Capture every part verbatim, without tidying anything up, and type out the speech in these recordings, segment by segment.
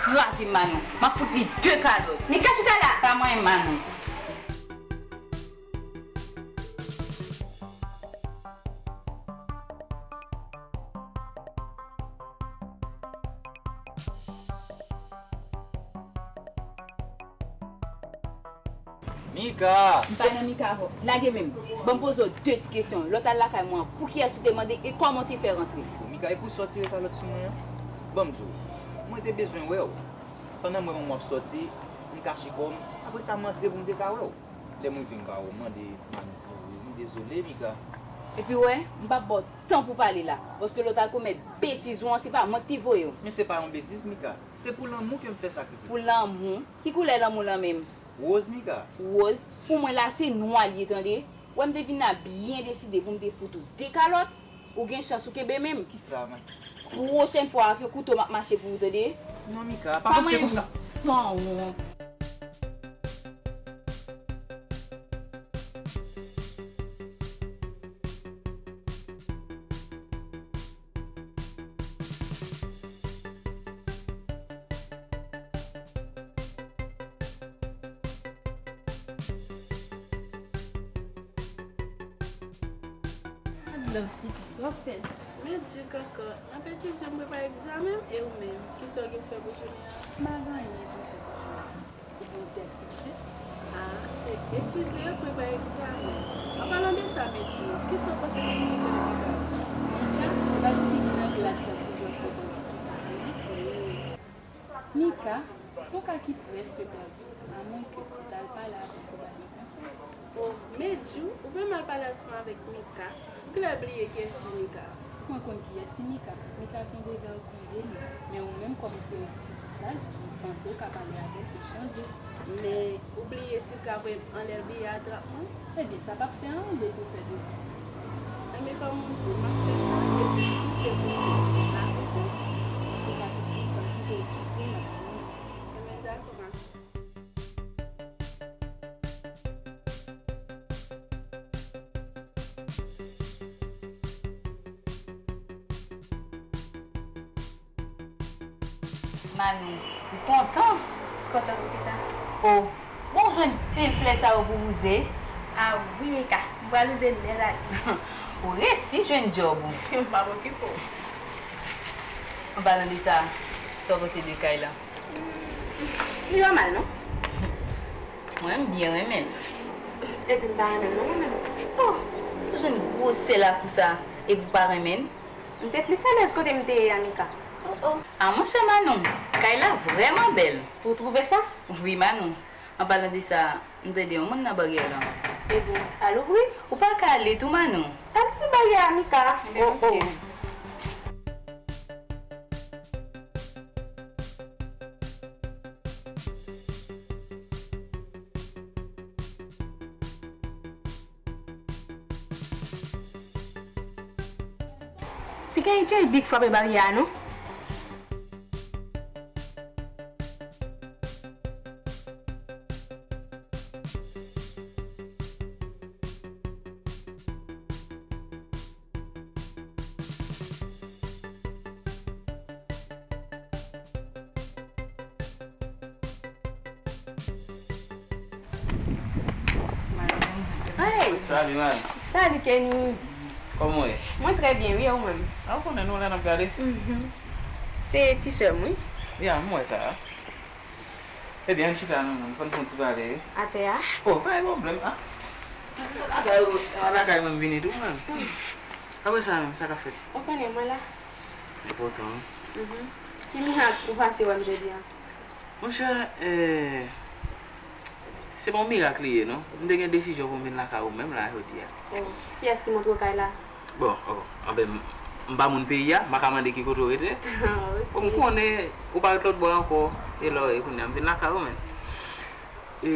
kraze Manon. M ap fout li de kalòt. Mika, chita la! Pa mwen, Manon. Mika! M pa nan Mika avè w. Lage men m. Ban m poze w de ti kesyon. Lè w t al lakay mwen an, pou kiyès ou te mande e kòman w te fè rantre? Mika, e pou sa w tire kalòt sou mwen an? Ban m di w. Mwen te bezwen wè w. Pandan m wè manman w ap sòti, m kache kò m. Apre sa, m antre pou m te ka wè w. Lè m rive, m pa wè w, m mande Manon pou ou. M dezole, Mika. Epi w wè, m p ap ba w tan pou pale la. Paske lè w t al komèt betiz ou an, se pa mwen ki te voye w. Men se pa yon betiz, Mika. Se pou lanmou ke m fè sakrifis. Pou lanmou? Ki koulè lanmou lan menm? Woz, Mika. Woz? Pou mwen la se nwa l ye, tande. Wè m te vin la byen deside pou m te fout ou de kalòt, ou gen chans ou kenbe men m. Kisa, man? Pwochèn fwa ak yon kouto m ap mache pou ou, tande. Non, Mika, pa panse konsa. Sanwont. Love pitit, sa w ap fè? Men di kòkòt, m ap etidye, m prepare egzamen m, e ou menm, kisa w gen pou fè pou jounen an? M pa gen anyen pou m fè pou jounen an. Ou gen yon ti aktivite? A, se etidye, prepare egzamen. An palan de sa, Medjou, kisa w panse de Mika? Mika, se pa tifi ki nan klas la ki jwe ak Pòtoprens tout tan an? Wi. Mika, se yon ka ki prèske pèdi, amwenke ou t al pale avè l pou ba li konsèy. O, Medjou, ou vle m al pale ansanm avèk Mika? Ou genlè bliye kiyès ki Mika. Mwen konn kiyès ki Mika. Mika se yon vye gaye prive li. Men ou menm, kòm ou se yon tifi ki saj, m panse ou ka pale avè l pou l chanje. Men ou bliye si l ka voye m anlè l bliye atrap mwen? Ebyen, sa p ap fè anyen depi w fè devwa. Enben, kòm ou di, m ap fè sa, epi si w te koute m, m ap koute w. Antouka, pitit, m ap kite w etidye, m ap vini. Enben, dakò, ma. Manou, ou kontan? Kontan pou kisa? O, bon, w jwenn pil flè sa yo pou wouze. A wi, Mika, m pral wouze nèt la. Ou resi jwenn djòb ou. M p ap okipe w. An palan de sa, sa w panse de kay la? Li pa mal, non? Mwen, m byen renmen l. Epi m pa renmen l, non, mwen menm. O, ou jwenn gwosè lakou sa, epi w pa renmen l? M te plis alèz kote m te ye a, Mika. O, o. A, monchè Manou, kay la vrèman bèl. Ou twouve sa? Wi, Manou. An palan de sa, m tande yon moun nan baryè la. Ebyen, al ouvri. Ou pa ka ale tou, Manou. Al ouvri baryè a, Mika. Ebyen, o, o. Pikan Itye big frape baryè a, non? Hey! Salut, man. Salut, Kenny. Kòman w ye? Mwen trè byen, wi, e ou menm? A, ou konnen nou la n ap gade. Mhm. Se ti sè m, wi. Ya, m wè sa. Ebyen, ann chita non, man, fò n fè yon ti pale, wi. Atè a? O, pa gen pwoblèm, a. Lakay ou, lakay mwen m vini tou, man. Apre sa menm, sa k ap fèt? Ou konnen mwen la. Enpòtan, wi. Mhm. Ki mirak ou pase wè m jodi a? Monchè, eh, se pa yon mirak li ye, non. M te gen desizyon pou m vin lakay ou menm la jodi a. O, kiyès ki montre w kay la? Bon, o, anben, m, m pa moun peyi a, m pa ka mande ki kote w rete. Ah, ok. Bon, m konnen ou pa ret lòt bò ankò, e lè w ye kounye a, m vin lakay ou menm. E,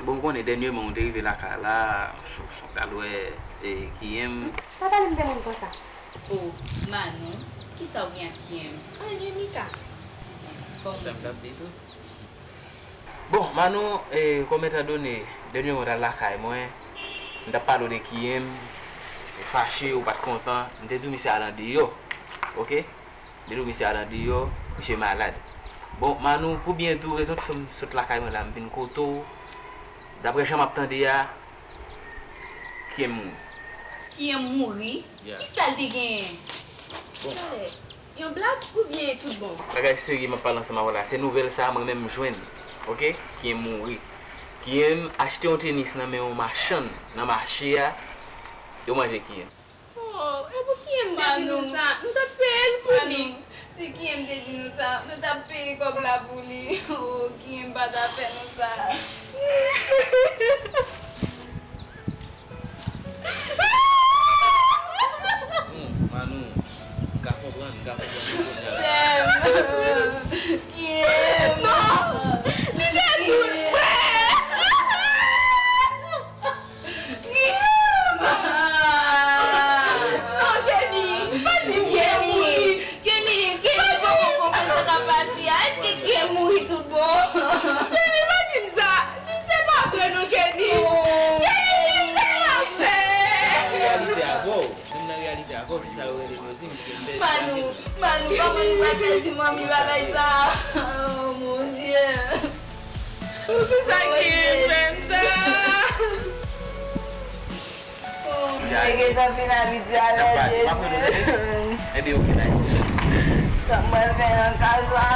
bon, m konnen dènyèman ou te rive lakay la, ou t al wè, e, Kiyèm. Pa pale m de moun konsa. O, Manou, kisa w gen ak Kiyèm? Anyen, Mika. Kòman? Sa m t ap di tou. Bon, Manou, e, kòm etan done, dènyèman w t al lakay mwen, m t ap pale w de Kiyèm, ou fache, ou pa t kontan, m te di w misye al andeyò, oke? M te di w misye al andeyò, Misye malad. Bon, Manou, pou byen di w, rezon ki fè m sot lakay mwen la, m vin kote w. Daprè jan m ap tande a, Kiyen mouri. Kiyen mouri? Yeah. Kisa l te genyen? Bon. Yon blag oubyen tout bon? Bagay serye m ap pale ansanm avè w la. Se nouvèl sa a mwen menm m jwenn. Oke? Kiyen mouri. Kiyen achte yon tenis nan men yon machann nan mache a. Yo manje Kiyen. Oh, e pou Kiyen te di nou sa? Nou t ap peye l pou li. Si Kiyen te di nou sa, nou t ap peye kòb la pou li. Oh, Kiyen pa ta fè nou sa. Hmm, Manou, m ka konprann, m ka konprann ou kounye a. Sè m. Kiyen. Non! Li te tout prè! Guillaume! Non, Kenny, pa di m Kenny. Kenny, Kenny, pa di m konprann sa k ap pase a. Èske Guillaume mouri tout bon? Kenny, pa di m sa. Di m se pa vre non, Kenny. Oh. Kenny, di m se pa vre. Nan reyalite avè w. Menm nan reyalite avè w, se sa yo rele yo di m ke m pèdi Manou, Manou, kòman nou pral fè di manmi bagay sa? Oh, mon Dieu. Poukisa Kiyen fè m sa? Oh, mwen gentan fin abitye avè Jezi. Ebyen, oke, bye. Sa mwen fè nan ka sa?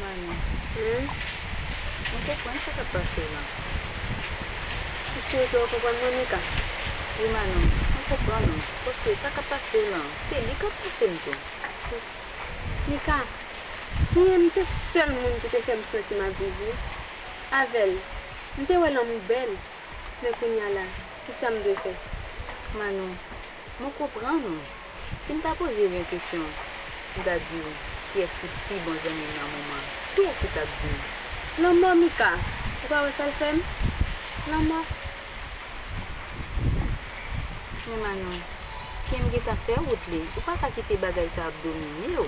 Manou, hmm? Mwen konprann sa k ap pase w lan. Ou si ke w konprann mwen, Mika? Wi, Manou, mwen konprann ou. Paske sa k ap pase w lan, se li k ap pase m tou. Mika, Kiyen te sèl moun ki te fè m santi m ap viv, wi. Avè l, m te wè lanmou bèl. Men kounye a la, kisa m dwe fè? Manou, mwen konprann ou. Si m ta poze w yon kesyon, m ta di w, kiyès ki pi bon zanmi m nan moman an? Kiyès ou t ap di m? Lanmò, Mika. Ou pa wè sa l fè m? Lanmò. Men Manou, Kiyen gentan fè wout li. Ou pa ka kite bagay sa ap domine w.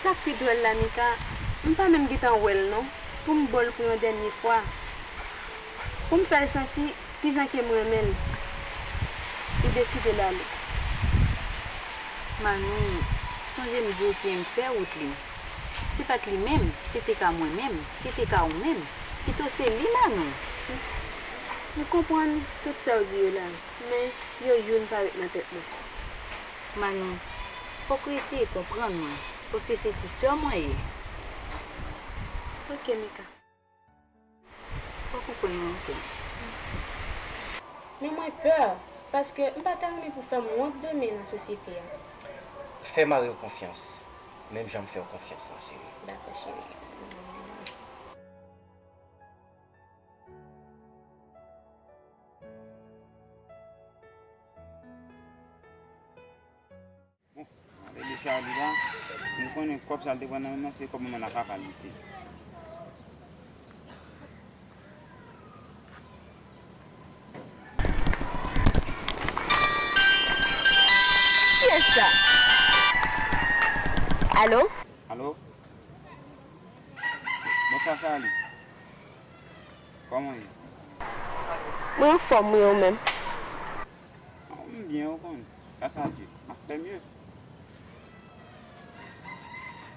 Sa k pi dwòl la, Mika, m pa menm gentan wè l non, pou m ba l pou yon dènye fwa. Pou m fè l santi kijan ke m renmen l. Li deside l ale. Manou, sonje m di w Kiyen fè wout li. Si se pa t li menm, se te ka mwen menm, se te ka ou menm. Pito se li, Manou. M konprann tout sa w di yo la, men yo youn pa ret nan tèt mwen. Manou, fòk ou eseye konprann mwen, paske se ti sè w mwen ye. Oke, Mika. Fòk ou konn mwen, sè. Men mwen pè, paske m pa ta renmen pou fè m wont demen nan sosyete a. Fè mari w konfyans, menm jan m fè w konfyans lan, cheri. Dakò, cheri. Bon, ale de Charly la, m konnen kòb sa l te pran nan men mwen, se kòb manman l ak papa l li te. Kiyès sa? Alo? Alo? Bonswa, Charly. Kòman w ye? Mwen anfòm, wi, ou menm? Ah, m byen, ou konn. Gras a Dye, m ap fè mye.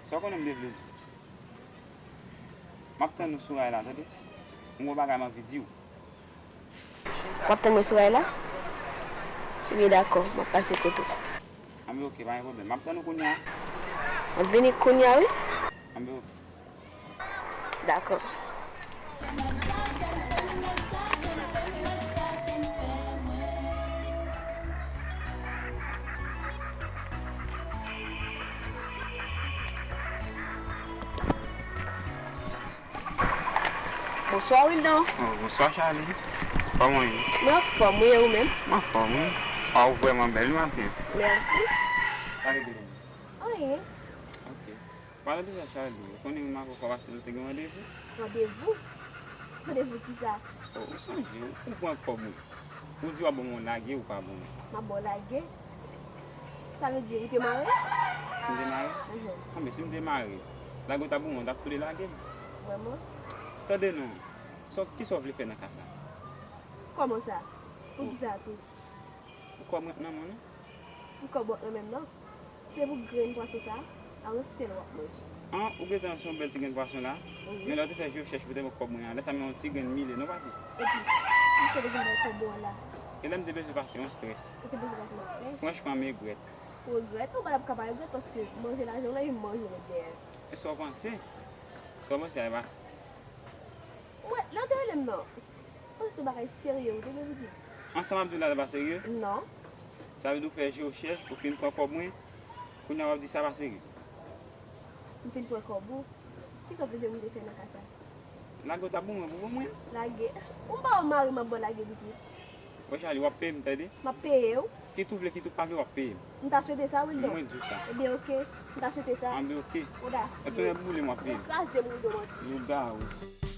Sa w konnen m te vle di? M ap tann ou sou ray la, tande? M gon bagay m anvi di w. W ap tann mwen sou ray la? Ebyen, dakò, m ap pase kote w. Anben, oke, pa gen pwoblèm. M ap tann ou kounye a. M ap vini kounye a, wi. Anben, oke. Dakò. Bonswa, Wildon. Oh, bonswa, Charly. Kòman w ye? Mwen anfòm, wi, e ou menm? Mwen anfòm, wi. Ah, ou vrèman bèl wi maten. Mèsi. Sa rete konsa? Anyen. Palan de sa, Charlie, ou konnen mwen ak ou fò pase nou te gen randevou. Randevou? Randevou kisa? Oh, ou sonje, ou pran kòb ou. Ou di w ap ban mwen lage, ou pa ban mwen. M ap ba w lage? Sa vle di ou te mare? Si m te mare? Mhm. Anben, si m te mare, lage w t ap ban mwen, w t ap tou de lage m. Vrèman? Tande non, sa, kisa w vle fè nan ka sa? Kòman sa? Poukisa tou? Ou kwè mwen nan mwen, non? M kwè bòt nan menm non. Se pou grenn pwason sa, a yon sèl w ap manje. An, ou gentan se yon bèl ti grenn pwason la. Wi. Men lè w te fè je w chèch pou te mwen kòb mwen an, lè sa m yon ti grenn mile, non, papi? Epi, kisa te vin bay kòb ou an la? E lè m te bezwen pase yon strès. Ou te bezwen pase yon strès? Franchman, m regrèt. Ou regrèt? Ou pa t ap ka pa regrèt paske manje lajan w la, e manje w mete dèyè. E sa w panse? Sa w panse a, e pa sa? Mwen, lè w te rele m nan, panse se yon bagay serye ou te vle di. Ansanm ap di w la, pa serye? Non. Sa vle di w fè je w chèch, ou fin pran kòb mwen, kounye a w ap di sa pa serye. M fin pran kòb ou. Kisa w vle di m te fè nan ka sa? Lage w t ap ban mwen pou ban mwen. Lage. Ou m pa wè mari m ap ba w lage pitit. Wè Charlie, w ap peye m, tande? M ap peye w. Kit ou vle, kit ou pa vle, w ap peye m. M ta swete sa, Wildon. Mwen di w sa. Ebyen, oke. M ta swete sa. Anben, oke. Odasye. E tonè boule m w ap peye m. Kraze m, Wildon, manti. Lougarou.